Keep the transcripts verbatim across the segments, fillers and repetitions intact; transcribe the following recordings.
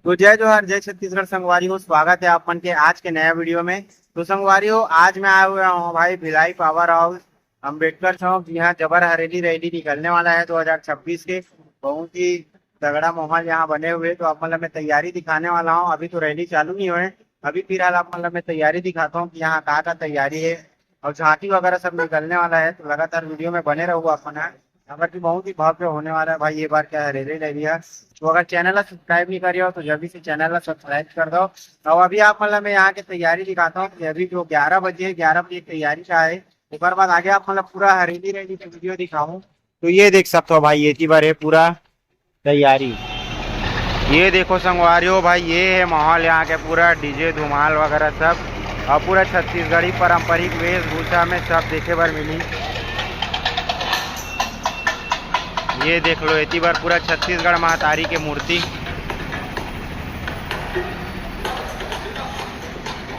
तो जय जोहार, जय छत्तीसगढ़ संगवारी हो, स्वागत है आप मन के आज के नया वीडियो में। तो संगवारी हो, आज मैं आया हुआ हूँ भाई भिलाई पावर हाउस अम्बेडकर चौक, जी हाँ, जबर हरेली रैली निकलने वाला है दो हज़ार छब्बीस के। बहुत ही तगड़ा माहौल यहाँ बने हुए, तो आप मतलब मैं तैयारी दिखाने वाला हूँ। अभी तो रैली चालू नहीं हुए, अभी फिलहाल आप मतलब मैं तैयारी दिखाता हूँ कि यहाँ का का तैयारी है और झांकी वगैरह सब निकलने वाला है। तो लगातार वीडियो में बने रहू आप मन। अगर कि बहुत ही भव्य होने वाला है भाई ये बार क्या हरेली रैली है। तो अगर चैनल ला सब्सक्राइब नहीं करियो तो जल्दी से चैनल ला सब्सक्राइब कर दो। और अभी आप मतलब मैं यहाँ के तैयारी दिखाता हूँ कि अभी जो ग्यारह बजे है, ग्यारह बजे तैयारी का है। ओकर बाद आगे आप मतलब पूरा हरेली रैली के वीडियो दिखाऊँ। तो ये देख सकते हो भाई, ये बार है पूरा तैयारी। ये देखो संगवारी हो भाई, ये है माहौल यहाँ के, पूरा डीजे धुमाल वगैरह सब, और पूरा छत्तीसगढ़ी पारंपरिक वेशभूषा में सब देखे बर मिली। ये देख लो, एती बार पूरा छत्तीसगढ़ महतारी के मूर्ति,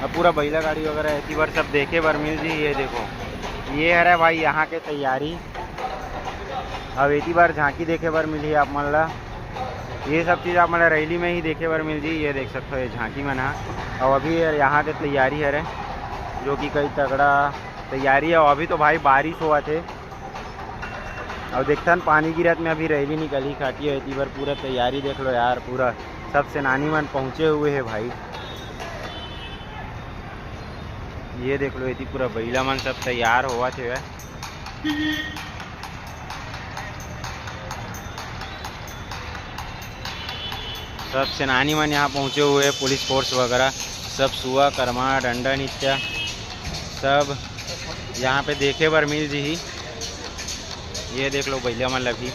और पूरा बैला गाड़ी वगैरह एती बार सब देखे बर मिल जी। ये देखो, ये हरे भाई यहाँ के तैयारी। अब एती बार झांकी देखे बर मिलही आप मन ला। ये सब चीज़ आप मन ला रैली में ही देखे बर मिल जी। ये देख सकते हो, ये झांकी मन हा। और अभी ये यहाँ के तैयारी हरे, जो कि कई तगड़ा तैयारी है। और अभी तो भाई बारिश होवत हे, और देखथन पानी गिरत में अभी रैली निकलही काटी है। एती बार पूरा तैयारी देख लो यार, पूरा सब सेनानी मन पहुँचे हुए है भाई। ये देख लो, एती पूरा बैला मन सब तैयार होवत हे। सब सेनानी मन यहाँ पहुँचे हुए, पुलिस फोर्स वगैरह, सब सुआ, करमा, डंडा नृत्य, सब यहाँ पे देखे बर मिल जी। ये देख लो, बैला मन ला भी।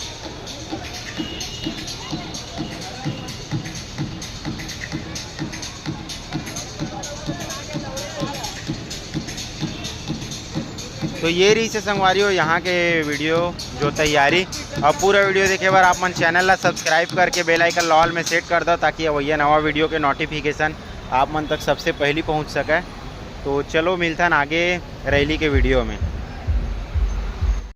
तो ये रहिसे संगवारी हो यहाँ के वीडियो जो तैयारी। और पूरा वीडियो देखे बर आप मन चैनल ला सब्सक्राइब करके बेल आइकन ला ऑल में सेट कर दो, ताकि अवइया नवा वीडियो के नोटिफिकेशन आप मन तक सबसे पहली पहुँच सके। तो चलो मिलथन आगे रैली के वीडियो में।